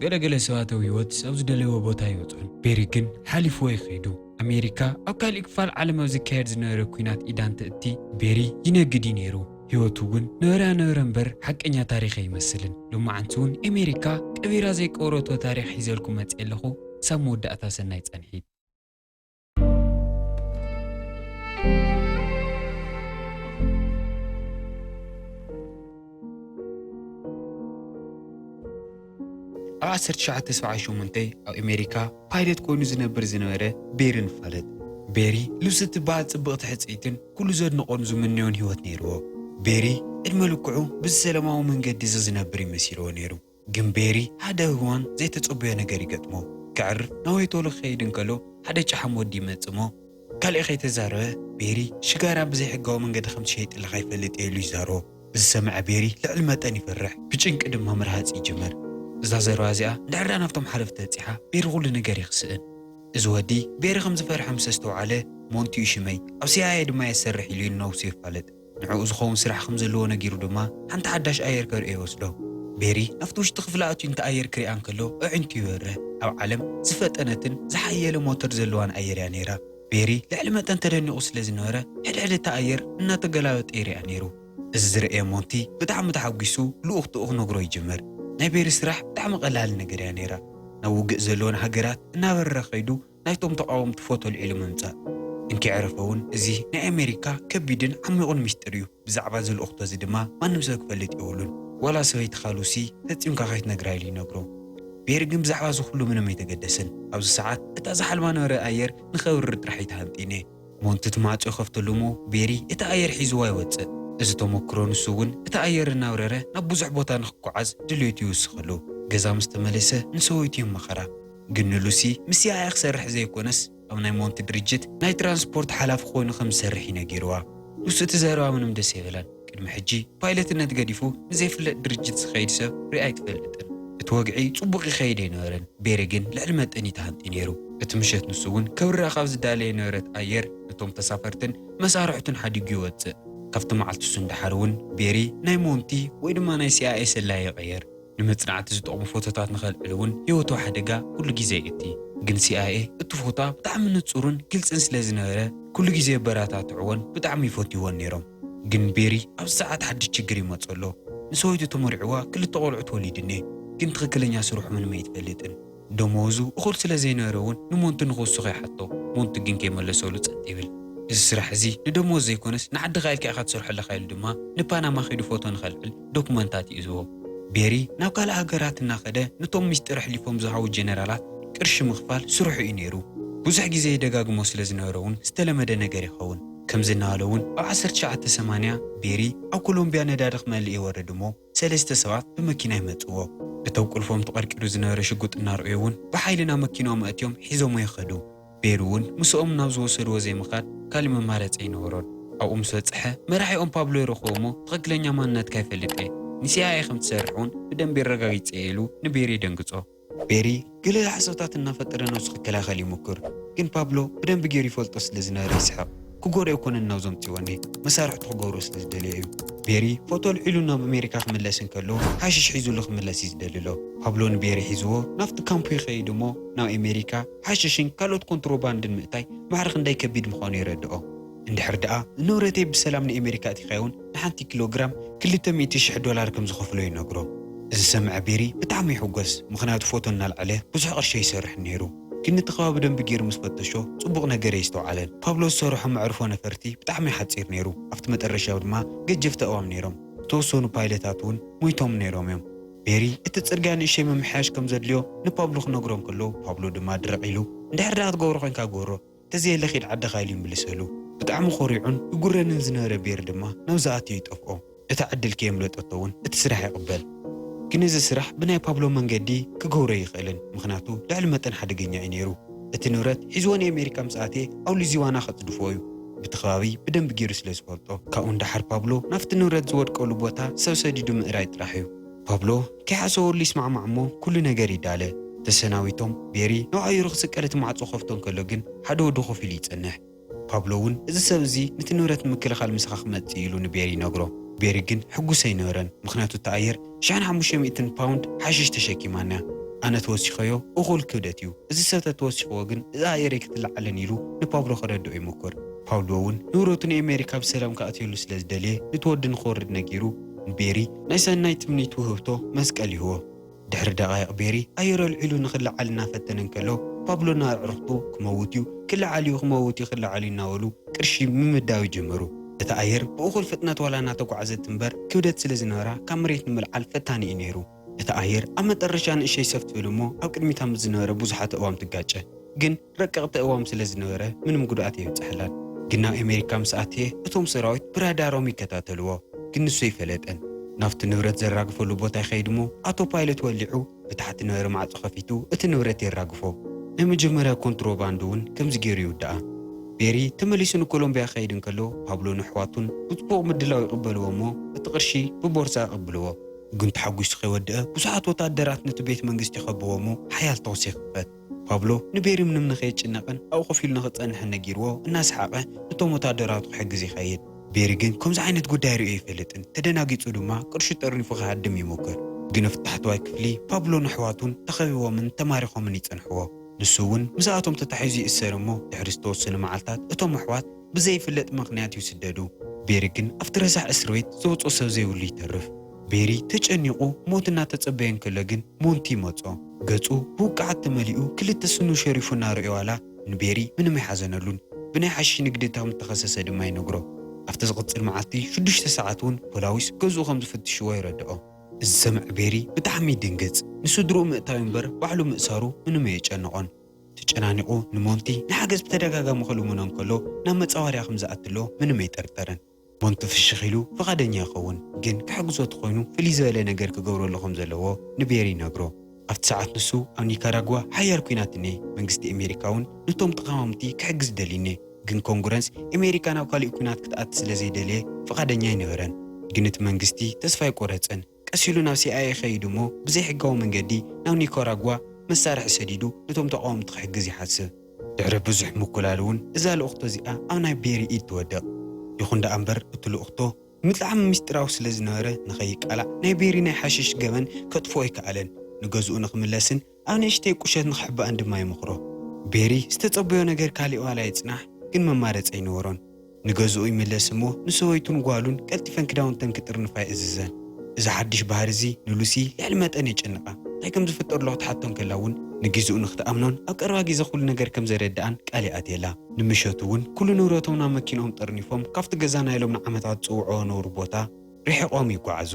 ገለገለ ሰባት ኣብ ህይወት ኣብ ዝደለይዎ ቦታ ኣይበጽሑን። ቤሪ ግን ሓሊፍዎ እዩ ከይዱ። ኣሜሪካ ኣብ ካልእ ክፋል ዓለም ኣብ ዝካየድ ዝነበረ ኲናት ኢዳ እንትእቲ፣ ቤሪ ይነግድ እዩ ነይሩ። ህይወቱ እውን ነበረ ነበረ እምበር ሓቀኛ ታሪኽ ኣይመስልን። ሎማዓንቲ እውን ኣሜሪካ ቀቢራ ዘይቀበረቶ ታሪኽ ሒዘልኩም መጽየ ኣለኹ። ክሳብ መወዳእታ ሰናይ ጻንሒት። ኣብ ዓሰርተ ትሽዓተ ሰብዓን ሸሞንተን ኣብ ኣሜሪካ ፓይለት ኮይኑ ዝነብር ዝነበረ ቤሪ ንፋለጥ። ቤሪ ሉሲ እትበሃል ጽብቕቲ ሕጽይትን ኩሉ ዘድንቖን ዝምንዮን ህይወት ነይርዎ። ቤሪ ዕድመ ልክዑ ብዚ ሰላማዊ መንገዲ እዚ ዝነብር ይመሲልዎ ነይሩ። ግን ቤሪ ሓደ እዋን ዘይተጸበዮ ነገር ይገጥሞ። ከዕርፍ ናብ ሆቴሉ ክኸይድ እንከሎ ሓደ ጨሓም ወዲ ይመጽእ እሞ ካልእ ከይተዛረበ ቤሪ ሽጋራ ብዘይሕጋዊ መንገዲ ከም ትሸይጥልኻ ይፈልጥ እየ ኢሉ ይዛረቦ። ዝሰምዐ ቤሪ ልዕሊ መጠን ይፈርሕ፣ ብጭንቂ ድማ ምርሃጽ ይጅምር። እዛ ዘረባ እዚኣ እንድሕር ደኣ ናብቶም ሓለፍቲ በጺሓ ቤሪ ኩሉ ነገር ይኽስእን። እዚ ወዲ ቤሪ ከም ዝፈርሐ ምስ ኣስተውዓለ ሞንቲ እዩ ሽመይ፣ ኣብ ሲኣይኤ ድማ እየ ዝሰርሕ ኢሉ እዩ ንነብሱ የፋልጥ። ንዕኡ ዝኸውን ስራሕ ከም ዘለዎ ነጊሩ ድማ ሓንቲ ሓዳሽ ኣየር ከርእዮ ይወስዶ። ቤሪ ናብቲ ውሽጢ ክፍሊ ኣትዩ ነቲ ኣየር ክሪኣ እንከሎ ኣዒንቱ ይበርህ። ኣብ ዓለም ዝፈጠነትን ዝሓየለ ሞተር ዘለዋን ኣየር እያ ነይራ። ቤሪ ልዕሊ መጠን ተደኒቑ ስለ ዝነበረ ሕድሕድ እታ ኣየር እናተገላበጠ ይሪኣ ነይሩ። እዚ ዝረእየ ሞንቲ ብጣዕሚ ተሓጒሱ ልኡኽትኡ ክነግሮ ይጅምር። ናይ ቤሪ ስራሕ ብጣዕሚ ቀላል ነገር እያ ነይራ። ናብ ውግእ ዘለወን ሃገራት እናበረረ ከይዱ ናይቶም ተቓወምቲ ፎቶ ኣልዒሉ ምምጻእ። እንኪ ዕረፈ እውን እዚ ናይ ኣሜሪካ ከቢድን ዓሚቑን ሚስጥር እዩ። ብዛዕባ እዚ ልኡኽቶ እዚ ድማ ማንም ሰብ ክፈልጥ የብሉን። ዋላ ሰበይትኻ ሉሲ ፈጺምካ ከይትነግራ ኢሉ ይነግሮ። ቤሪ ግን ብዛዕባ እዚ ኩሉ ምንም ኣይተገደሰን። ኣብዚ ሰዓት እታ ዝሓልማ ነበረ ኣየር ንኸብርር ጥራሕ እዩ ተሃንጢ ነይሩ። ሞንቲ እቲ ማዕጾ ይኸፍተሉ እሞ ቤሪ እቲ ኣየር ሒዝዋ ይወጽእ። እዚ ተመክሮ ንሱ እውን እቲ ኣየር እናብረረ ናብ ብዙሕ ቦታ ንኽጓዓዝ ድልየቱ ይውስኸሉ። ገዛ ምስ ተመለሰ ንሰበይቱ የማኸራ። ግን ንሉሲ ምስ ሲኣይኤ ክሰርሕ ዘይኮነስ ኣብ ናይ ሞንቲ ድርጅት ናይ ትራንስፖርት ሓላፊ ኮይኑ ከም ዝሰርሕ እዩ ነጊርዋ። ሉሲ እቲ ዘረባ ምንም ደስ ኣይበላን። ቅድሚ ሕጂ ፓይለትነት ገዲፉ ንዘይፍለጥ ድርጅት ዝኸይድ ሰብ ሪኣ ኣይትፈልጥን። እቲ ወግዒ ጽቡቕ ይኸይድ ኣይነበረን። ቤሪ ግን ልዕሊ መጠን እዩ ተሃንጢ ነይሩ። እቲ ምሸት ንሱ እውን ከብርራ ካብ ዝዳለየ ነበረት ኣየር ነቶም ተሳፈርትን መሳርሕቱን ሓዲጉ ይወጽእ። ካብቲ መዓልቲ እሱ ንደሓር እውን ቤሪ ናይ ሞንቲ ወይ ድማ ናይ ሲኣይኤ ሰላይ ይቐየር። ንመጽናዕቲ ዝጠቕሙ ፎቶታት ንኸልዕል እውን ህይወቱ ኣብ ሓደጋ ኩሉ ግዜ የእቲ። ግን ሲኣይኤ እቲ ፎታ ብጣዕሚ ንጹርን ግልጽን ስለ ዝነበረ ኩሉ ግዜ የበረታትዕዎን ብጣዕሚ ይፈትይዎን ነይሮም። ግን ቤሪ ኣብዚ ሰዓት ሓድሽ ችግር ይመጾ ኣሎ። ንሰበይቱ ተመርዕዋ ክልተ ቆልዑ ተወሊድኒ፣ ግን ትኽክለኛ ስርሑ ምንም ኣይትፈልጥን። ደመወዙ እኹል ስለ ዘይነበረ እውን ንሞንቲ ንኽውስኾ ይሓቶ። ሞንቲ ግን ከይመለሰሉ ጸጥ ይብል። እዚ ስራሕ እዚ ንደመወዝ ዘይኮነስ ንዓድኻ ኢልካ ኢኻ ትሰርሖ ኣለኻ ኢሉ ድማ ንፓናማ ከይዱ ፎቶ ንኸልዕል ዶክመንታት ይእዝቦ። ቤሪ ናብ ካልእ ሃገራት እናኸደ ነቶም ሚስጥር ኣሕሊፎም ዝሃቡ ጀነራላት ቅርሺ ምኽፋል ስርሑ እዩ ነይሩ። ብዙሕ ግዜ ይደጋግሞ ስለ ዝነበረ እውን ዝተለመደ ነገር ይኸውን። ከምዚ እናበለ እውን ኣብ ዓሰርተ ትሽዓተ ሰማንያ ቤሪ ኣብ ኮሎምቢያ ነዳዲ ክመልእ ይወርድ እሞ ሰለስተ ሰባት ብመኪና ይመጽዎ። እቶም ቁልፎም ተቐርቂሩ ዝነበረ ሽጉጥ እናረኣዩ እውን ብሓይሊ ናብ መኪናኦም ኣእትዮም ሒዞሞ ይኸዱ። ቤሪ እውን ምስኦም ናብ ዝወሰድዎ ዘይምኻድ ካልእ መማረፂ ኣይነበሮን። ኣብኡ ምስ በጽሐ መራሒኦም ፓብሎ ይረኽቦ እሞ ትኽክለኛ ማንነትካ ይፈልጥ እየ፣ ንሲኣይኤ ከም ትሰርሕ እውን ብደንቢ የረጋጊጸ እየ ኢሉ ንቤሪ ይደንግጾ። ቤሪ ገለ ሓሶታት እናፈጠረ ነብሱ ክከላኸል ይሙክር፣ ግን ፓብሎ ብደንቢ ገይሩ ይፈልጦ ስለ ዝነበረ ይስሕቕ። ክጎርዮ ኣይኮነን ናብዞም ጽወኒ መሳርሕቱ ክገብሮ ስለ ዝደለየ እዩ። ቤሪ ፎቶ ኣልዒሉ ናብ ኣሜሪካ ክምለስ እንከሎ ሓሽሽ ሒዙሉ ክምለስ እዩ ዝደሊ ኣሎ። ፓብሎ ንቤሪ ሒዝዎ ናብቲ ካምፑ ይኸይድ እሞ ናብ ኣሜሪካ ሓሽሽን ካልኦት ኮንትሮባንድን ምእታይ ማዕረ ክንደይ ከቢድ ምዃኑ የረድኦ። እንድሕር ደኣ ንብረተይ ብሰላም ንኣሜሪካ ኣእቲኻዮን ንሓንቲ ኪሎ ግራም ክልተ ሚእቲ ሽሕ ዶላር ከም ዝኸፍሎ ይነግሮ። እዚ ዝሰምዐ ቤሪ ብጣዕሚ ይሕጎስ፣ ምኽንያቱ ፎቶ እናልዓለ ብዙሕ ቅርሺ ይሰርሕ ነይሩ። ግን ነቲ ከባቢ ደንቢ ገይሩ ምስ ፈተሾ ጽቡቕ ነገር ኣይስተውዓለን። ፓብሎ ዝሰርሖ መዕርፎ ነፈርቲ ብጣዕሚ ሓጺር ነይሩ። ኣብቲ መጠረሻ ድማ ገጀፍቲ ኣእዋም ነይሮም። ዝተወሰኑ ፓይለታት እውን ሞይቶም ነይሮም እዮም። ቤሪ እቲ ጽርግያ ንእሽተይ ምምሕያሽ ከም ዘድልዮ ንፓብሎ ክነግሮ እንከሎ ፓብሎ ድማ ድርቕ ኢሉ እንድሕር ደኣ ክትገብሮ ኮንካ ግበሮ፣ ተዘየለ ኺድ ዓድኻ ኢሉ ይምልሰሉ። ብጣዕሚ ኾሪዑን ይጉረንን ዝነበረ ቤሪ ድማ ናብዚ ኣትዩ ይጠፍኦ። እታ ዕድል ከየምለጠቶ እውን እቲ ስራሕ ይቕበል። ግን እዚ ስራሕ ብናይ ፓብሎ መንገዲ ክገብሮ ኣይኽእልን፣ ምኽንያቱ ልዕሊ መጠን ሓደገኛ እዩ ነይሩ። እቲ ንብረት ሒዝዎ ንኣሜሪካ ምስ ኣትየ ኣብ ሉዚዋና ከጽድፎ እዩ። ብቲ ከባቢ ብደንቢ ገይሩ ስለ ዝፈልጦ። ካብኡ ንደሓር ፓብሎ ናብቲ ንብረት ዝወድቀሉ ቦታ ሰብ ሰዲዱ ምእራይ ጥራሕ እዩ። ፓብሎ ከይሓሰበሉ ይስማዕማዕ እሞ ኩሉ ነገር ይዳለ። ተሰናቢቶም ቤሪ ንባዕሉ ክስቀል እቲ ማዕጾ ክኸፍቶ እንከሎ ግን ሓደ ወዲ ኮፍ ኢሉ ይጸንሕ። ፓብሎ እውን እዚ ሰብ እዚ ነቲ ንብረት ንምክልኻል ምሳኻ ክመጽእ እዩ ኢሉ ንቤሪ ይነግሮ። ቤሪ ግን ሕጉስ ኣይነበረን፣ ምኽንያቱ እታ ኣየር ሽሕን ሓሙሽተ ሚእትን ፓውንድ ሓሽሽ ተሸኪማና እያ። ኣነ ተወሲኸዮ እኹል ክብደት እዩ። እዚ ሰብ ተተወሲኽዎ ግን እዛ ኣየረይ ክትለዓለን ኢሉ ንፓብሎ ከረድኦ ይሞክር። ፓብሎ እውን ንብረቱ ንኣሜሪካ ብሰላም ክኣትየሉ ስለ ዝደልየ ንትወዲ ንክወርድ ነጊሩ ንቤሪ ናይ ሰናይ ትምኒት ውህብቶ መስቀል ይህቦ። ድሕሪ ደቓይቕ ቤሪ ኣየር ኣልዒሉ ንኽለዓል እናፈተነ እንከሎ ፓብሎን ኣዕሩኽቱ ክመውት እዩ፣ ክለዓል እዩ፣ ክመውት እዩ፣ ክለዓል እዩ እናበሉ ቅርሺ ምምዳብ ይጅምሩ። እቲ ኣየር ብእኹል ፍጥነት ዋላ እናተጓዕዘት እምበር ክብደት ስለ ዝነበራ ካብ መሬት ንምልዓል ፈታኒ እዩ ነይሩ። እቲ ኣየር ኣብ መጠረሻ ንእሸይ ሰፍ ትብል እሞ ኣብ ቅድሚታ ምስ ዝነበረ ብዙሓት ኣእዋም ትጋጨ። ግን ረቀቕቲ ኣእዋም ስለ ዝነበረ ምንም ጉድኣት የብፅሐላን። ግን ናብ ኣሜሪካ ምስ ኣትየ እቶም ሰራዊት ብራዳሮም ይከታተልዎ። ግን ንሱ ኣይፈለጠን። ናብቲ ንብረት ዘራግፈሉ ቦታ ይኸይድ እሞ ኣቶ ፓይለት ወሊዑ ብታሕቲ ነበረ ማዕጾ ከፊቱ እቲ ንብረት የራግፎ። ናይ መጀመርያ ኮንትሮባንድ እውን ከምዚ ገይሩ ይውድኣ። ቤሪ ተመሊሱ ንኮሎምቢያ ክኸይድ እንከሎ ፓብሎን ኣሕዋቱን ብጽቡቕ ምድላው ይቕበልዎ እሞ እቲ ቅርሺ ብቦርሳ ይቕብልዎ። ግን ተሓጒሱ ከይወድአ ብዙሓት ወታደራት ነቲ ቤት መንግስቲ ይኸብዎ እሞ ሓያል ተኹሲ ይኽፈት። ፓብሎ ንቤሪ ምንም ንኸይጭነቕን ኣብኡ ኮፍ ኢሉ ንኽጸንሕን ነጊርዎ እናሰሓቐ ነቶም ወታደራቱ ክሕግዝ ይኸይድ። ቤሪ ግን ከምዚ ዓይነት ጉዳይ ርእዩ ኣይፈልጥን። ተደናጊጹ ድማ ቅርሹ ጠርኒፉ ክሃድም ይሞክር። ግን ኣብቲ ታሕተዋይ ክፍሊ ፓብሎን ኣሕዋቱን ተኸቢቦምን ተማሪኾምን ይጸንሕዎ። ንሱ እውን ምስኣቶም ተታሒዙ ይእሰር እሞ ድሕሪ ዝተወሰኑ መዓልታት እቶም ኣሕዋት ብዘይፍለጥ ምኽንያት ይስደዱ። ቤሪ ግን ኣብቲ ረሳሕ እስር ቤት ዘውፅኦ ሰብ ዘይብሉ ይተርፍ። ቤሪ ተጨኒቑ ሞት እናተጸበየ እንከሎ ግን ሞንቲ ይመጾ። ገጹ ብውቃዓት ተመሊኡ ክልተ ስኑ ሸሪፉ እናረኣዮ ዋላ ንቤሪ ምንም ኣይሓዘነሉን። ብናይ ሓሺሽ ንግዲ ከም እተኸሰሰ ድማ ይነግሮ። ኣብቲ ዝቕጽል መዓልቲ ሽዱሽተ ሰዓት እውን ፖላዊስ ገዝኡ ከም ዝፍትሽዎ ይረድኦ። እዚ ዝሰምዕ ቤሪ ብጣዕሚ ይድንግጽ። ንስድርኡ ምእታው እምበር ባዕሉ ምእሳሩ ምንም ኣየጨንቖን። ተጨናኒቑ ንሞንቲ ንሓገዝ ብተደጋጋሚ ክልምኖ እንከሎ ናብ መጻወድያ ከም ዝኣትሎ ምንም ኣይጠርጠርን። ሞንቲ ፍሽኽ ኢሉ ፍቓደኛ ይኸውን፣ ግን ክሕግዞ ተኾይኑ ፍልይ ዝበለ ነገር ክገብረሉ ከም ዘለዎ ንቤሪ ይነግሮ። ኣብቲ ሰዓት ንሱ ኣብ ኒካራጓ ሓያል ኲናት እኔ፣ መንግስቲ ኣሜሪካ እውን ነቶም ተቓወምቲ ክሕግዝ ደልዩ እኔ፣ ግን ኮንግረስ ኣሜሪካ ናብ ካሊእ ኲናት ክትኣቲ ስለ ዘይደለየ ፍቓደኛ ኣይነበረን። ግን እቲ መንግስቲ ተስፋ ኣይቆረጸን። ቀስ ኢሉ ናብ ሲኣይኤ ይኸይድ እሞ ብዘይሕጋዊ መንገዲ ናብ ኒካራጓ መሳርሒ ሰዲዱ ነቶም ተቓወምቲ ክሕግዝ ይሓስብ። ድሕሪ ብዙሕ ምኩላል እውን እዛ ልእኽቶ እዚኣ ኣብ ናይ ቤሪ ኢድ ትወድቕ። ይኹን ደኣ እምበር እቲ ልእኽቶ ብጣዕሚ ምስጢራዊ ስለ ዝነበረ ንኸይቃላዕ ናይ ቤሪ ናይ ሓሽሽ ገበን ከጥፍኦ ኣይከኣለን። ንገዝኡ ንኽምለስን ኣብ ንእሽተይ ቁሸት ንኽሕባእን ድማ ይመኽሮ። ቤሪ ዝተጸበዮ ነገር ካሊእ ዋላ ይጽናሕ ግን መማረጺ ኣይነበሮን። ንገዝኡ ይምለስ እሞ ንሰበይቱን ጓሉን ቀልጢፈን ክዳውንተን ክጥርንፋ ይእዝዘን። እዚ ሓድሽ ባህሪ እዚ ንሉሲ ልዕሊ መጠን የጨንቓ። እንታይ ከም ዝፍጠር ኣሎ ክትሓቶ እንከላ እውን ንግዜኡ ንክትኣምኖን ኣብ ቀረባ ግዜ ኩሉ ነገር ከም ዘረድኣን ቃል ይኣትየላ። ንምሸቱ እውን ኩሉ ንብረቶም ናብ መኪንኦም ጠርኒፎም ካብቲ ገዛ ናይሎም ንዓመታት ዝጽውዕዎ ነብሩ ቦታ ርሒቖም ይጓዓዙ።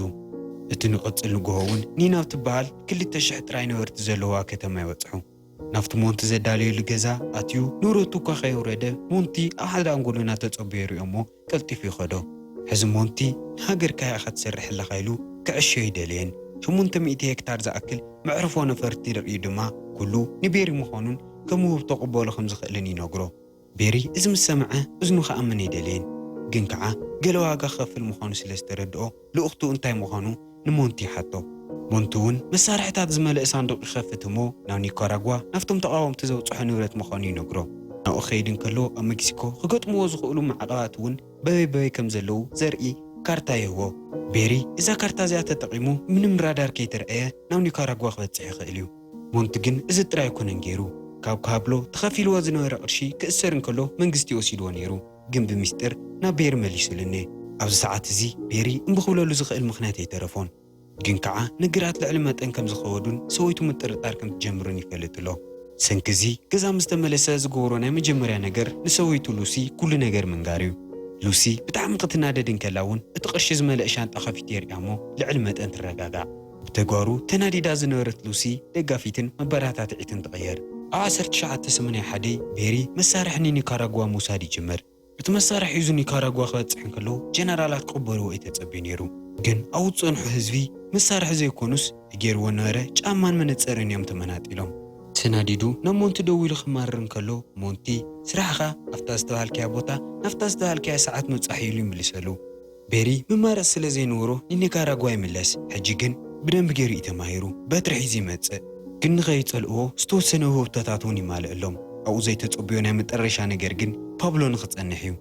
እቲ ንቕጽል ንግሆ እውን ኒና እትበሃል ክልተ ሽሕ ጥራይ ነበርቲ ዘለዋ ከተማ ይበጽሑ። ናብቲ ሞንቲ ዘዳለየሉ ገዛ ኣትዩ ንብረቱ እኳ ከየውረደ ሞንቲ ኣብ ሓደ ኣንጎሎ እናተጸበዮ ይሪኦ እሞ ቀልጢፉ ይኸዶ። ሕዚ ሞንቲ ንሃገርካ ኢኻ ትሰርሕ ኣለኻ ኢሉ ክዕሾ ኣይደለየን። ሸሞንተ ሚእቲ ሄክታር ዝኣክል መዕርፎ ነፈርቲ ርእዩ ድማ ኩሉ ንቤሪ ምዃኑን ከም ውህብቶ ክቕበሎ ከም ዝኽእልን ይነግሮ። ቤሪ እዚ ምስ ሰምዐ እዝኑ ክኣምን ኣይደለየን። ግን ከዓ ገለ ዋጋ ክኸፍል ምዃኑ ስለ ዝተረድኦ ልኡኽቱ እንታይ ምዃኑ ንሞንቲ ይሓቶ። ሞንቲ እውን መሳርሕታት ዝመልአ ሳንዱቕ ይኸፍት እሞ ናብ ኒካራጓ ናብቶም ተቓወምቲ ዘብጽሖ ንብረት ምዃኑ ይነግሮ። ናብኡ ክኸይድ እንከሎ ኣብ ሜክሲኮ ክገጥምዎ ዝኽእሉ ማዕቐባት እውን በበይ በበይ ከም ዘለዉ ዘርኢ ካርታ ይህቦ። ቤሪ እዛ ካርታ እዚኣ ተጠቒሙ ምንም ራዳር ከይተርኣየ ናብ ኒካራጓ ክበጽሕ ይኽእል እዩ። ሞንቲ ግን እዚ ጥራይ ኣይኮነን ገይሩ። ካብ ካብሎ ተኸፊልዎ ዝነበረ ቅርሺ ክእሰር እንከሎ መንግስቲ ወሲድዎ ነይሩ፣ ግን ብምስጢር ናብ ቤሪ መሊሱልኒ። ኣብዚ ሰዓት እዚ ቤሪ እምቢ ክብለሉ ዝኽእል ምኽንያት ኣይተረፎን። ግን ከዓ ነገራት ልዕሊ መጠን ከም ዝኸበዱን ሰበይቱ ምጥርጣር ከም ትጀምርን ይፈልጥ ኣሎ። ሰንኪ እዚ ገዛ ምስ ተመለሰ ዝገብሮ ናይ መጀመርያ ነገር ንሰበይቱ ሉሲ ኩሉ ነገር ምንጋር እዩ። ሉሲ ብጣዕሚ ክትናደድ እንከላ እውን እቲ ቅርሺ ዝመልአ ሻንጣ ከፊቱ የርእያ እሞ ልዕሊ መጠን ትረጋጋዕ። ብተግባሩ ተናዲዳ ዝነበረት ሉሲ ደጋፊትን መበረታትዒትን ትቕየር። ኣብ ዓሰርተ ትሽዓተ ሰማንያ ሓደ ቤሪ መሳርሒ ንኒካራጓ ምውሳድ ይጅምር። እቲ መሳርሒ ሒዙ ኒካራጓ ክበጽሕ እንከሎ ጀነራላት ክቕበልዎ እዩ ተጸብዩ ነይሩ። ግን ኣብኡ ዝጸንሑ ህዝቢ መሳርሒ ዘይኮኑስ ገይርዎ ነበረ ጫማን መነጸርን እዮም ተመናጢሎም። ተናዲዱ ናብ ሞንቲ ደዊሉ ክማርር እንከሎ ሞንቲ ስራሕኻ ኣብታ ዝተባሃልካያ ቦታ ናብታ ዝተባሃልካያ ሰዓት ምብጻሕ እዩ ኢሉ ይምልሰሉ። ቤሪ መማረፂ ስለ ዘይነበሮ ንኒካራጓ ይምለስ። ሕጂ ግን ብደንቢ ገይሩ እዩ ተማሂሩ። በትሪ ሒዙ ይመፅእ። ግን ንኸይፀልእዎ ዝተወሰነ ውህብቶታት እውን ይማልአሎም። ኣብኡ ዘይተፀበዮ ናይ መጠረሻ ነገር ግን ፓብሎ ንኽፀንሕ እዩ።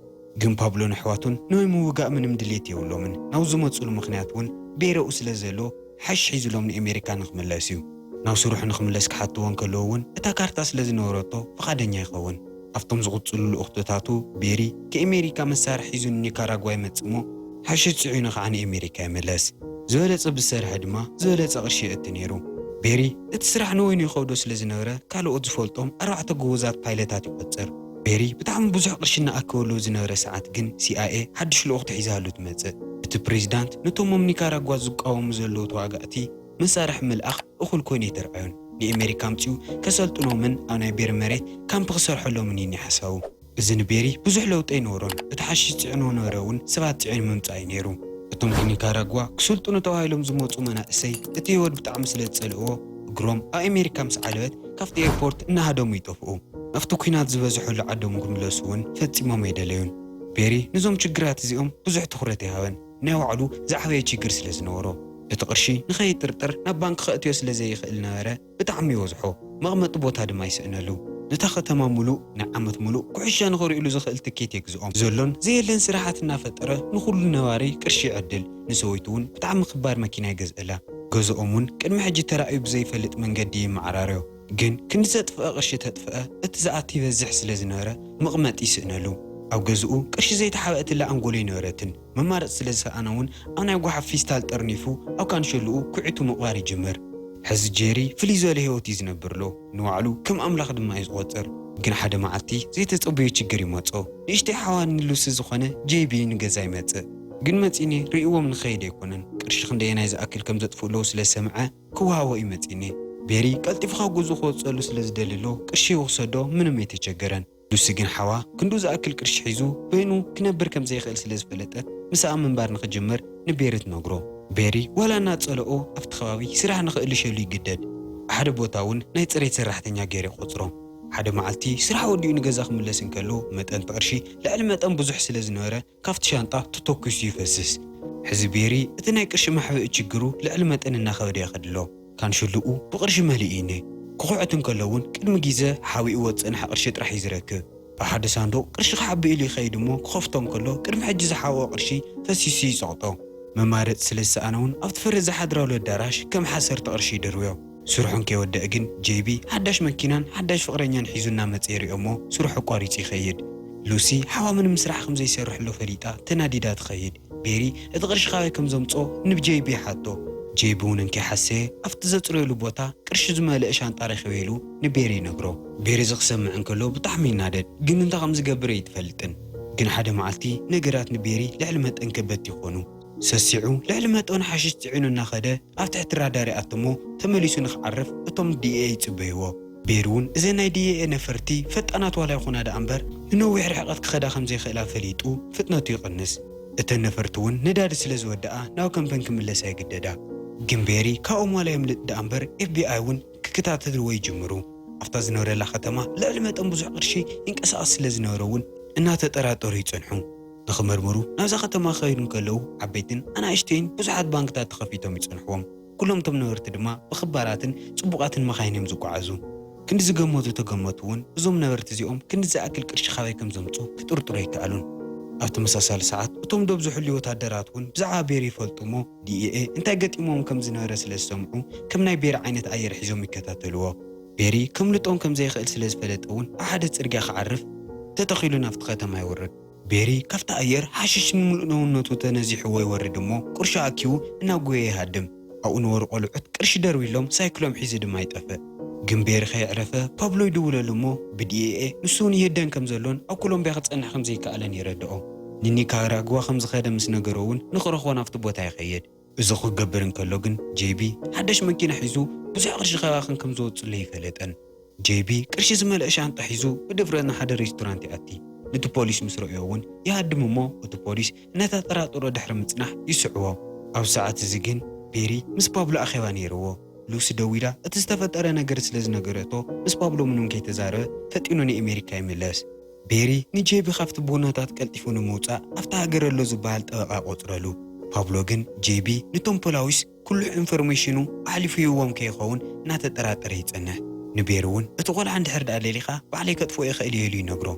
ግን ፓብሎን ኣሕዋቱን ንወይ ምውጋእ ምንም ድሌት የብሎምን። ናብ ዝመፅሉ ምኽንያት እውን ቤረኡ ስለ ዘሎ ሓሽ ሒዙሎም ንኣሜሪካ ንኽምለስ እዩ። ናብ ስርሑ ንኽምለስ ክሓትዎ እንከለዉ እውን እታ ካርታ ስለ ዝነበረቶ ፍቓደኛ ይኸውን። ኣብቶም ዝቕጽሉ ልኡኽቶታቱ ቤሪ ከኣሜሪካ መሳርሒ ሒዙ ንኒካራጓ ይመጽእ እሞ ሓሽሽ ጽዒኑ ኸዓ ንኣሜሪካ ይምለስ። ዝበለጸ ብዝሰርሐ ድማ ዝበለጸ ቅርሺ የእቲ ነይሩ። ቤሪ እቲ ስራሕ ንወይኑ ይኸብዶ ስለ ዝነበረ ካልኦት ዝፈልጦም ኣርባዕተ ጎበዛት ፓይለታት ይቖጽር። ቤሪ ብጣዕሚ ብዙሕ ቅርሺ እናኣከበሉ ዝነበረ ሰዓት ግን ሲኣይኤ ሓድሽ ልኡኽቶ ሒዛሉ ትመጽእ። እቲ ፕሬዚዳንት ነቶም ኣብ ኒካራጓ ዝቃወሙ ዘለዉ ተዋጋእቲ መሳርሒ ምልኣኽ እኹል ኮይኑ ኣይተርኣዮን። ንኣሜሪካ ኣምጺኡ ከሰልጥኖምን ኣብ ናይ ቤሪ መሬት ካምፕ ክሰርሐሎምን እዩ ሓሳቡ። እዚ ንቤሪ ብዙሕ ለውጢ ኣይነበሮን። እቲ ሓሽሽ ጽዕኖ ነበረ እውን ሰባት ጽዒኑ ምምጻእ እዩ ነይሩ። እቶም ከኒካራጓ ክስልጥኑ ተባሂሎም ዝመጹ መናእሰይ እቲ ህይወት ብጣዕሚ ስለ ዝጸልእዎ እግሮም ኣብ ኣሜሪካ ምስ ዓለበት ካብቲ ኤርፖርት እናሃደሙ ይጠፍኡ። ኣብቲ ኲናት ዝበዝሐሉ ዓዶም ክምለሱ እውን ፈጺሞም ኣይደለዩን። ቤሪ ነዞም ችግራት እዚኦም ብዙሕ ትኹረት ይሃበን። ናይ ባዕሉ ዝዓበየ ችግር ስለ ዝነበሮ እቲ ቅርሺ ንኸይጥርጥር ናብ ባንክ ከእትዮ ስለ ዘይኽእል ነበረ ብጣዕሚ ይበዝሖ። መቕመጢ ቦታ ድማ ይስእነሉ። ነታ ከተማ ሙሉእ ንዓመት ሙሉእ ኩዕሻ ንኽርእሉ ዝኽእል ትኬት የግዝኦም። ዘሎን ዘየለን ስራሓት እናፈጠረ ንኹሉ ነባሪ ቅርሺ ይዕድል። ንሰበይቱ እውን ብጣዕሚ ክባር መኪና ይገዝእላ። ገዝኦም እውን ቅድሚ ሕጂ ተራእዩ ብዘይፈልጥ መንገዲ ይመዓራረዮ። ግን ክንዲ ዘጥፍአ ቅርሺ ተጥፍአ እቲ ዝኣቲ ይበዝሕ ስለ ዝነበረ መቕመጢ ይስእነሉ። ኣብ ገዝኡ ቅርሺ ዘይተሓብአትላ ኣንጎሎ ኣይነበረትን። መማረፂ ስለ ዝሰኣነ እውን ኣብ ናይ ጓሓፍ ፊስታል ጠርኒፉ ኣብ ካንሸልኡ ኩዒቱ ምቕባር ይጅምር። ሕዚ ጄሪ ፍልይ ዝበለ ህይወት እዩ ዝነብር ኣሎ። ንባዕሉ ከም ኣምላኽ ድማ እዩ ዝቖጽር። ግን ሓደ መዓልቲ ዘይተጸበዮ ችግር ይመጾ። ንእሽተይ ሓዋ ንሉሲ ዝኾነ ጄቢ ንገዛ ይመጽእ። ግን መጺኒ ርእይዎም ንኸይድ ኣይኮነን። ቅርሺ ክንደየናይ ዝኣክል ከም ዘጥፍእለዉ ስለ ዝሰምዐ ክወሃቦ እዩ መጺኒ። ቤሪ ቀልጢፉ ካብ ገዝኡ ክወጸሉ ስለ ዝደሊ ኣሎ ቅርሺ ይውሰዶ ምንም ኣይተቸገረን። ሉሲ ግን ሓዋ ክንዱ ዝኣክል ቅርሺ ሒዙ በይኑ ክነብር ከም ዘይኽእል ስለ ዝፈለጠት፣ ምስኣ ምንባር ንኽጅምር ንቤሪ ትነግሮ። ቤሪ ዋላ እናጸልኦ ኣብቲ ከባቢ ስራሕ ንኽእልሸሉ ይግደድ። ኣብ ሓደ ቦታ እውን ናይ ጽሬት ሰራሕተኛ ገይሩ ይቖጽሮ። ሓደ መዓልቲ ስራሕ ወዲኡ ንገዛ ክምለስ እንከሎ፣ መጠን እቲ ቅርሺ ልዕሊ መጠን ብዙሕ ስለ ዝነበረ፣ ካብቲ ሻንጣ ተተኲሱ ይፈስስ። ሕዚ ቤሪ እቲ ናይ ቅርሺ መሕብኢ ችግሩ ልዕሊ መጠን እናኸበደ ይኸድሎ። ካንሽልኡ ብቕርሺ መሊኡ እዩ። ክኹዕት እንከሎ እውን ቅድሚ ግዜ ሓቢእዎ ዝጸንሐ ቅርሺ ጥራሕ እዩ ዝረክብ። ኣብ ሓደ ሳንዱቕ ቅርሺ ክሓቢ ኢሉ ይኸይድ እሞ ክኸፍቶ እንከሎ ቅድሚ ሕጂ ዝሓብኦ ቅርሺ ፈሲሱ ይጸቕጦ። መማረጺ ስለ ዝሰኣነ እውን ኣብቲ ፈረስ ዝሓድራሉ ኣዳራሽ ከም ሓሰርቲ ቅርሺ ይድርብዮ። ስርሑ እንከይወደአ ግን ጄቢ ሓዳሽ መኪናን ሓዳሽ ፍቕረኛን ሒዙ እናመጸ ይርእዮ እሞ ስርሑ ኣቋሪጹ ይኸይድ። ሉሲ ሓዋ ምንም ስራሕ ከም ዘይሰርሕሎ ፈሊጣ ተናዲዳ ትኸይድ። ቤሪ እቲ ቅርሺ ካበይ ከም ዘምጽኦ ንጄቢ ይሓቶ። ጄቢ እውን እንከይሓሰየ ኣብቲ ዘጽረየሉ ቦታ ቅርሺ ዝመልአ ሻንጣ ረኺበ ኢሉ ንቤሪ ይነግሮ። ቤሪ እዚ ክሰምዕ እንከሎ ብጣዕሚ ይናደድ። ግን እንታይ ከም ዝገብር ኣይትፈልጥን። ግን ሓደ መዓልቲ ነገራት ንቤሪ ልዕሊ መጠን ከበድቲ ይኾኑ። ሰሲዑ ልዕሊ መጠኑ ሓሽሽ ጽዒኑ እናኸደ ኣብ ትሕቲ ራዳር ይኣቱ እሞ ተመሊሱ ንክዓርፍ እቶም ዲኤ ይጽበይዎ። ቤሪ እውን እዘን ናይ ዲኤ ነፈርቲ ፈጣናት ዋላ ይኹና ደኣ እምበር ንነዊሕ ርሕቀት ክኸዳ ከም ዘይኽእላ ፈሊጡ ፍጥነቱ ይቕንስ። እተን ነፈርቲ እውን ነዳዲ ስለ ዝወደኣ ናብ ከምፐን ክምለሳ ይግደዳ። ግን ቤሪ ካብኦም ዋላ የምልጥ ደኣ እምበር ኤፍቢኣይ እውን ክከታተልዎ ይጅምሩ። ኣብታ ዝነበረላ ከተማ ልዕሊ መጠን ብዙሕ ቅርሺ ይንቀሳቐስ ስለ ዝነበረ እውን እናተጠራጠሩ ይጸንሑ። ንኽመርምሩ ናብዛ ከተማ ክኸዱ እንከለዉ ዓበይትን ኣናእሽተይን ብዙሓት ባንክታት ተኸፊቶም ይጸንሕዎም። ኩሎም እቶም ነበርቲ ድማ ብኽባራትን ጽቡቓትን መኻይን እዮም ዝጓዓዙ። ክንዲ ዝገመቱ ተገመቱ እውን እዞም ነበርቲ እዚኦም ክንዲ ዝኣክል ቅርሺ ካበይ ከም ዘምጹ ክጥርጥሩ ኣይከኣሉን። ኣብ ተመሳሳሊ ሰዓት እቶም ዶብ ዝሕልዩ ወታደራት እውን ብዛዕባ ቤሪ ይፈልጡ እሞ ዲኢኤ እንታይ ገጢሞም ከም ዝነበረ ስለ ዝሰምዑ ከም ናይ ቤሪ ዓይነት ኣየር ሒዞም ይከታተልዎ። ቤሪ ከምልጦም ከም ዘይኽእል ስለ ዝፈለጠ እውን ኣብ ሓደ ጽርግያ ክዓርፍ ተተኺሉ ናብቲ ከተማ ይወርድ። ቤሪ ካብቲ ኣየር ሓሽሽ ንምሉእ ነውነቱ ተነዚሕዎ ይወርድ እሞ ቅርሹ ኣኪቡ እናጎየ ይሃድም። ኣብኡ ነበሩ ቆልዑት ቅርሺ ደርቢሎም ሳይክሎም ሒዙ ድማ ይጠፍእ። ግን ቤሪ ከየዕረፈ ፓብሎ ይድውለሉ እሞ ብዲኤኤ ንሱ እውን ይህደን ከም ዘሎን ኣብ ኮሎምቢያ ክጸንሕ ከም ዘይከኣለን የረድኦ። ንኒካራግዋ ከም ዝኸደ ምስ ነገሮ እውን ንኽረኽቦ ናብቲ ቦታ ይኸይድ። እዚ ክገብር እንከሎ ግን ጄቢ ሓደሽ መኪና ሒዙ ብዙሕ ቅርሺ ከባኽን ከም ዘወፅሎ ይፈለጠን። ጄቢ ቅርሺ ዝመልአ ሻንጣ ሒዙ ብድፍረት ንሓደ ሬስቶራንት ይኣቲ። ነቲ ፖሊስ ምስ ረእዮ እውን ይሃድም እሞ እቲ ፖሊስ እናተጠራጠሮ ድሕሪ ምፅናሕ ይስዕቦ። ኣብ ሰዓት እዚ ግን ቤሪ ምስ ፓብሎ ኣኼባ ነይርዎ። ሉሲ ደዊላ እቲ ዝተፈጠረ ነገር ስለ ዝነገረቶ ምስ ፓብሎ ምንም ከይተዛረበ ፈጢኑ ንኣሜሪካ ይምለስ። ቤሪ ንጄቢ ካብቲ ቦናታት ቀልጢፉ ንምውጻእ ኣብታ ሃገር ኣሎ ዝበሃል ጠበቓ ቆጽረሉ። ፓብሎ ግን ጄቢ ንቶም ፖላዊስ ኩሉ ኢንፎርሜሽኑ ኣሕሊፉ ይህቦም ከይኸውን እናተጠራጠረ ይጸንሕ። ንቤሪ እውን እቲ ቆልዓ እንድሕር ደኣ ደሊኻ ባዕለይ ከጥፍኦ ይኽእል እየ ኢሉ ይነግሮ።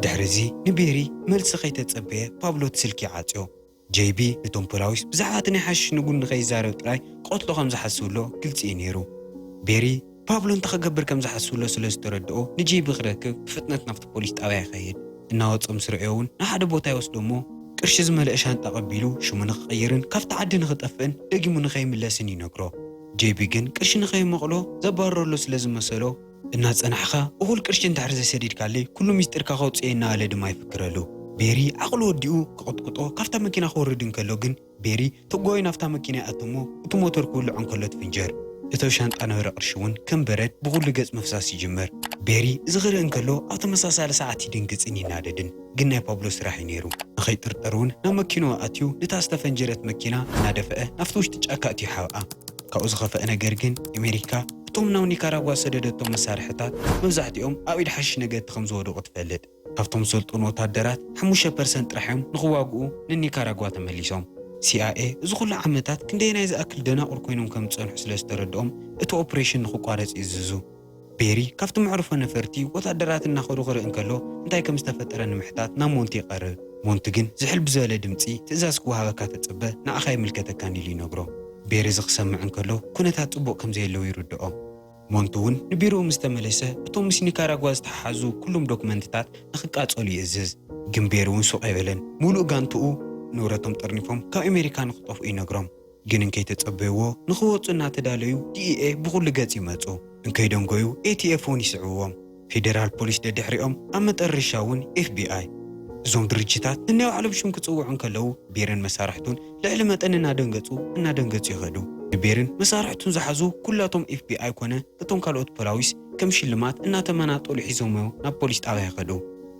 ድሕሪ እዚ ንቤሪ መልሲ ከይተጸበየ ፓብሎ እቲ ስልኪ ይዓጽዮ። ጄቢ ንቶም ፖላዊስ ብዛዕባ እቲ ናይ ሓሽሽ ንጉድ ንኸይዛረብ ጥራይ ክቐትሎ ከም ዝሓስብ ኣሎ ግልጺ እዩ ነይሩ። ቤሪ ፓብሎ እንታይ ክገብር ከም ዝሓስብሎ ስለ ዝተረድኦ ንጄቢ ክረክብ ብፍጥነት ናብቲ ፖሊስ ጣብያ ይኸይድ። እናወጾም ስርዕዮ እውን ንሓደ ቦታ ይወስዶ እሞ ቅርሺ ዝመልአ ሻንጣ ቀቢሉ ሽሙ ንክቐይርን ካብቲ ዓዲ ንክጠፍእን ደጊሙ ንኸይምለስን ይነግሮ። ጄቢ ግን ቅርሺ ንኸይመቕሎ ዘባረረሉ ስለ ዝመሰሎ እናጸናሕኻ እኹል ቅርሺ እንድሕር ዘይሰዲድካለይ ኩሉ ሚስጢርካ ከውጽእ እናበለ ድማ ይፍክረሉ። ቤሪ ዓቕሉ ወዲኡ ክቕጥቅጦ ካብታ መኪና ክወርድ እንከሎ ግን ቤሪ ተጓዩ ናብታ መኪና ይኣቱ እሞ እቲ ሞተር ክውልዖ እንከሎ ትፍንጀር። እቶ ሻንጣ ነበረ ቅርሺ እውን ከም በረድ ብኹሉ ገጽ ምፍሳስ ይጅምር። ቤሪ እዚ ክርኢ እንከሎ ኣብ ተመሳሳሊ ሰዓት ይድንግጽን ይናደድን። ግን ናይ ፓብሎ ስራሕ እዩ ነይሩ። ንኸይጥርጠር እውን ናብ መኪንኡ ኣትዩ ነታ ዝተፈንጀረት መኪና እናደፍአ ናብቲ ውሽጢ ጫካ እትዩ ሓብኣ። ካብኡ ዝኸፍአ ነገር ግን ኣሜሪካ እቶም ናብ ኒካራጓ ዝሰደደቶም መሳርሕታት መብዛሕትኦም ኣብ ኢድ ሓሽሽ ነገድቲ ከም ዝወደቑ ትፈልጥ። ካብቶም ዝሰልጠኑ ወታደራት ሓሙሽተ ፐርሰንት ጥራሕ እዮም ንኽዋግኡ ንኒካራጓ ተመሊሶም። ሲኣይኤ እዚ ኩሉ ዓመታት ክንደየናይ ዝኣክል ደናቑር ኮይኖም ከም ዝጸንሑ ስለ ዝተረድኦም እቲ ኦፕሬሽን ንኽቋረጽ ይእዝዙ። ቤሪ ካብቲ መዕርፎ ነፈርቲ ወታደራት እናኸዱ ክርኢ እንከሎ እንታይ ከም ዝተፈጠረ ንምሕታት ናብ ሞንቲ ይቐርብ። ሞንቲ ግን ዝሕል ብዝበለ ድምጺ ትእዛዝ ክወሃበካ ተጽበ ንዓኻ ይምልከተካን ኢሉ ይነግሮ። ቤሪ እዚ ክሰምዕ እንከሎ ኩነታት ጽቡቕ ከም ዘየለዉ ይርድኦ። ሞንቲ እውን ንቢሮኡ ምስ ተመለሰ እቶም ምስ ኒካራጓ ዝተሓሓዙ ኩሎም ዶክመንትታት ንኽቃጸሉ ይእዝዝ። ግን ቤሪ እውን ሱቕ ኣይበለን። ሙሉእ ጋንትኡ ንብረቶም ጠርኒፎም ካብ ኣሜሪካ ንኽጠፍኡ ይነግሮም። ግን እንከይተጸበይዎ ንኽወጹ እናተዳለዩ ዲኢኤ ብኹሉ ገጽ ይመጹ። እንከይደንጎዩ ኤቲኤፍ እውን ይስዕብዎም። ፌደራል ፖሊስ ደድሕሪኦም ኣብ መጠረሻ እውን ኤፍቢኣይ። እዞም ድርጅታት ነናይ ባዕሎም ሽም ክጽውዑ እንከለዉ ቤርን መሳርሕቱን ልዕሊ መጠን እናደንገጹ እናደንገጹ ይኸዱ። ንቤርን መሳርሕቱን ዝሓዙ ኩላቶም ኤፍቢኣይ ኮነ እቶም ካልኦት ፖላዊስ ከም ሽልማት እናተመናጠሉ ሒዞምዎ ናብ ፖሊስ ጣብያ ይኸዱ።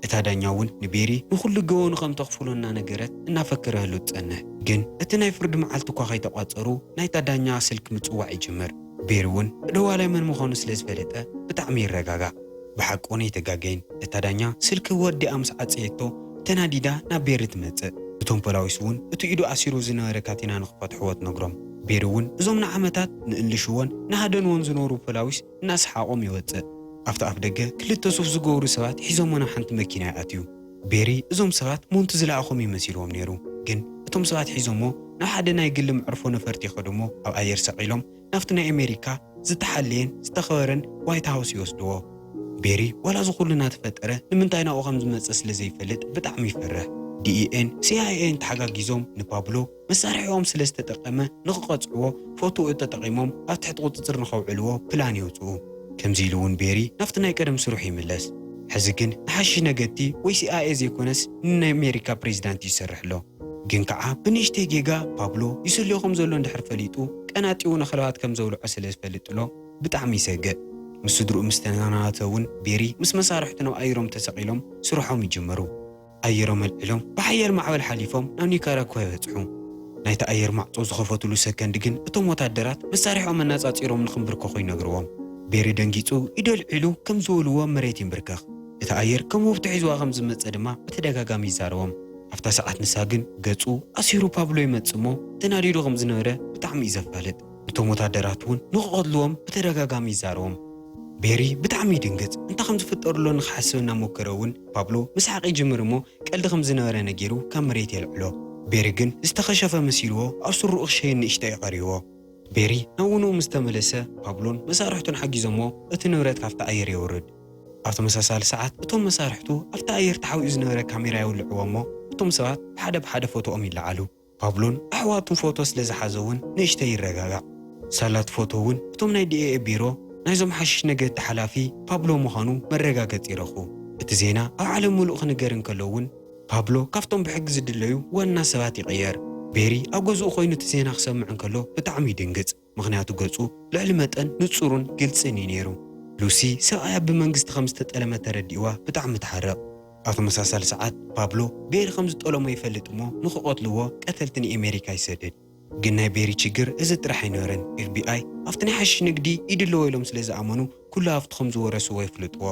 እታ ዳኛ እውን ንቤሪ ንኹሉ ገበኑ ከም ተኽፍሎ እናነገረት እናፈከረሉ ትጸንሕ። ግን እቲ ናይ ፍርዲ መዓልቲ እኳ ከይተቋጸሩ ናይታ ዳኛ ስልክ ምጽዋዕ ይጅምር። ቤሪ እውን ደዋላይ መን ምዃኑ ስለ ዝፈለጠ ብጣዕሚ ይረጋጋዕ። ብሓቂ እውን ኣይተጋገይን። እታ ዳኛ ስልኪ ወዲኣ ምስ ዓጸየቶ ተናዲዳ ናብ ቤሪ ትመጽእ። እቶም ፖላዊስ እውን እቲ ኢዱ ኣሲሩ ዝነበረ ካቴና ንኽፈትሕዎ ትነግሮም። ቤሪ እውን እዞም ንዓመታት ንእልሽዎን ንሃደንዎን ዝነበሩ ፖላዊስ እናሰሓቖም ይወጽእ። ኣብቲ ኣፍ ደገ ክልተ ሱፍ ዝገብሩ ሰባት ሒዞሞ ናብ ሓንቲ መኪና ይኣትዩ። ቤሪ እዞም ሰባት ሞንቲ ዝለኣኾም ይመሲልዎም ነይሩ። ግን እቶም ሰባት ሒዞሞ ናብ ሓደ ናይ ግሊ መዕርፎ ነፈርቲ ይኸዱ እሞ ኣብ ኣየር ሰቒሎም ናብቲ ናይ ኣሜሪካ ዝተሓለየን ዝተኸበረን ዋይት ሃውስ ይወስድዎ። ቤሪ ዋላ እዚ ኩሉ እናተፈጠረ ንምንታይ ናብኡ ከም ዝመጸ ስለ ዘይፈልጥ ብጣዕሚ ይፈርሕ። ዲኢኤን ሲኣይኤን ተሓጋጊዞም ንፓብሎ መሳርሒኦም ስለ ዝተጠቐመ ንኽቐጽዕዎ ፎቶኡ ተጠቒሞም ኣብ ትሕቲ ቁጽጽር ንኸውዕልዎ ፕላን የውጽኡ። ከምዚ ኢሉ እውን ቤሪ ናብቲ ናይ ቀደም ስርሑ ይምለስ። ሕዚ ግን ንሓሽሽ ነገድቲ ወይ ሲኣይኤ ዘይኮነስ ንናይ ኣሜሪካ ፕሬዚዳንት እዩ ዝሰርሕ ኣሎ። ግን ከዓ ብንእሽተይ ጌጋ ፓብሎ ይስልዮ ከም ዘሎ እንድሕር ፈሊጡ ቀናጢኡ ንኸለባት ከም ዘውልዖ ስለ ዝፈልጥሎ ብጣዕሚ ይሰግእ። ምስ ስድርኡ ምስ ተናናተ እውን ቤሪ ምስ መሳርሕቱ ናብ ኣየሮም ተሰቒሎም ስርሖም ይጅምሩ። ኣየሮም ኣልዒሎም ብሓያል ማዕበል ሓሊፎም ናብ ኒካራጓ ይበጽሑ። ናይቲ ኣየር ማዕጾ ዝኸፈትሉ ሰከንድ ግን እቶም ወታደራት መሳርሒኦም ኣነጻጺሮም ንኽንብርከኹ ይነግርዎም። ቤሪ ደንጊጹ ኢዱ ኣልዒሉ ከም ዝወልዎ መሬት ይንብርከኽ። እቲ ኣየር ከም ወፍቱ ሒዝዋ ከም ዝመጸ ድማ ብተደጋጋሚ ይዛረቦም። ኣብታ ሰዓት ንሳ ግን ገጹ ኣሲሩ ፓብሎ ይመጽእ እሞ ተናዲዱ ከም ዝነበረ ብጣዕሚ እዩ ዘፋልጥ። እቶም ወታደራት እውን ንኽቐትልዎም ብተደጋጋሚ ይዛረቦም። ቤሪ ብጣዕሚ ይድንግጽ። እንታይ ከም ዝፍጠር ኣሎ ንኽሓስብ እናሞከረ እውን ፓብሎ ምስሓቕ ይጅምር እሞ ቀልዲ ከም ዝነበረ ነጊሩ ካብ መሬት የልዕሎ። ቤሪ ግን ዝተኸሸፈ መሲልዎ ኣብ ስሩኡ ክሸይን ንእሽተይ ይቐርይዎ። ቤሪ ናብ ውንኡ ምስ ተመለሰ ፓብሎን መሳርሕቱን ሓጊዞሞ እቲ ንብረት ካብቲ ኣየር የውርድ። ኣብ ተመሳሳሊ ሰዓት እቶም መሳርሕቱ ኣብቲ ኣየር ተሓቢኡ ዝነበረ ካሜራ የውልዕዎ እሞ እቶም ሰባት ብሓደ ብሓደ ፎቶኦም ይለዓሉ። ፓብሎን ኣሕዋቱን ፎቶ ስለ ዝሓዘ እውን ንእሽተይ ይረጋጋዕ። ሳላት ፎቶ እውን እቶም ናይ ዲኤ ቢሮ ናይዞም ሓሽሽ ነገድቲ ሓላፊ ፓብሎ ምዃኑ መረጋገጺ ይረኽቡ። እቲ ዜና ኣብ ዓለም ምሉእ ክንገር እንከሎ እውን ፓብሎ ካብቶም ብሕጊ ዝድለዩ ዋና ሰባት ይቕየር። ቤሪ ኣብ ገዝኡ ኮይኑ እቲ ዜና ክሰምዕ እንከሎ ብጣዕሚ ይድንግጽ። ምኽንያቱ ገጹ ልዕሊ መጠን ንጹሩን ግልጽን እዩ ነይሩ። ሉሲ ሰብኣያ ብመንግስቲ ከም ዝተጠለመ ተረዲእዋ ብጣዕሚ ትሓርቕ። ኣብ ተመሳሳሊ ሰዓት ፓብሎ ቤሪ ከም ዝጠለሞ ይፈልጥ እሞ ንኽቐትልዎ ቀተልቲ ንኤሜሪካ ይሰድድ። ግን ናይ ቤሪ ችግር እዚ ጥራሕ ኣይነበረን። ኤፍቢኣይ ኣብቲ ናይ ሓሽሽ ንግዲ ኢድ ኣለዎ ኢሎም ስለ ዝኣመኑ ኩሉ ሃፍቱ ከም ዝወረስዎ የፍልጥዎ።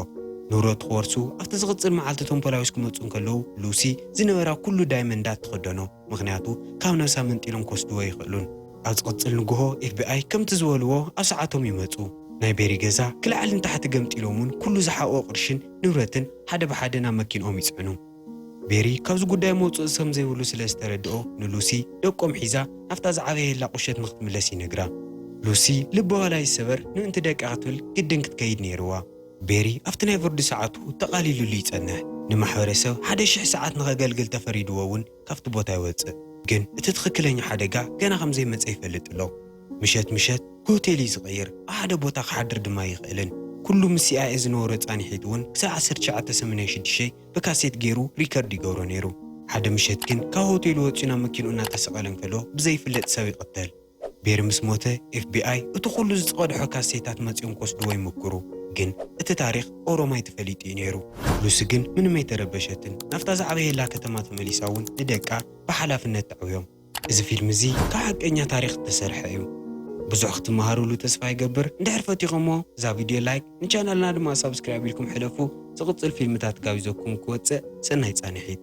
ንብረቱ ክወርሱ ኣብቲ ዝቕጽል መዓልቲ እቶም ፖላዊስ ክመጹ እንከለዉ ሉሲ ዝነበራ ኩሉ ዳይመንዳት ትኽደኖ። ምኽንያቱ ካብ ነብሳ መንጢሎም ክወስድዎ ይኽእሉን። ኣብ ዝቕጽል ንግሆ ኤፍቢኣይ ከምቲ ዝበልዎ ኣብ ሰዓቶም ይመጹ። ናይ ቤሪ ገዛ ክልዓልን ታሕቲ ገምጢሎምን ኩሉ ዝሓቆ ቅርሽን ንብረትን ሓደ ብሓደ ናብ መኪንኦም ይጽዕኑ። ቤሪ ካብዚ ጉዳይ መውጽኢ ከም ዘይብሉ ስለ ዝተረድኦ ንሉሲ ደቆም ሒዛ ናብታ ዝዓበየላ ቁሸት ንክትምለስ ይነግራ። ሉሲ ልባ ዋላ ይሰበር ምእንቲ ደቃ ክትብል ግድን ክትከይድ ነይርዋ። ቤሪ ኣብቲ ናይ ፍርዲ ሰዓቱ ተቓሊሉሉ ይጸንሕ። ንማሕበረሰብ ሓደ ሽሕ ሰዓት ንኸገልግል ተፈሪድዎ እውን ካብቲ ቦታ ይወጽእ። ግን እቲ ትኽክለኛ ሓደጋ ገና ከም ዘይመጸ ይፈልጥ ኣሎ። ምሸት ምሸት ሆቴል እዩ ዝቕይር፣ ኣብ ሓደ ቦታ ክሓድር ድማ ይኽእልን። ኩሉ ምስ ሲኣይኤ ዝነበሮ ጻኒሒት እውን ክሳብ ዓሰርተ ትሽዓተ ሰማንያ ሽዱሽተ ብካሴት ገይሩ ሪከርድ ይገብሮ ነይሩ። ሓደ ምሸት ግን ካብ ሆቴሉ ወጺኡ ናብ መኪንኡ እናተሰቐለ እንከሎ ብዘይፍለጥ ሰብ ይቕተል። ቤሪ ምስ ሞተ ኤፍቢኣይ እቲ ኩሉ ዝተቐድሖ ካሴታት መጺኦም ክወስድዎ ይምክሩ። ግን እቲ ታሪኽ ኦሮማይ ተፈሊጡ እዩ ነይሩ። ሉሲ ግን ምንም ኣይተረበሸትን። ናብታ ዝዓበየላ ከተማ ተመሊሳ እውን ንደቃ ብሓላፍነት ተዕብዮም። እዚ ፊልም እዚ ካብ ሓቀኛ ታሪኽ ዝተሰርሐ እዩ። ብዙሕ ክትመሃሩሉ ተስፋ ይገብር። እንድሕር ፈቲኹሞ እዛ ቪድዮ ላይክ፣ ንቻናልና ድማ ሳብስክራይብ ኢልኩም ሕለፉ። ዝቕጽል ፊልምታት ጋቢዘኩም ክወጽእ ሰናይ ጻንሒት።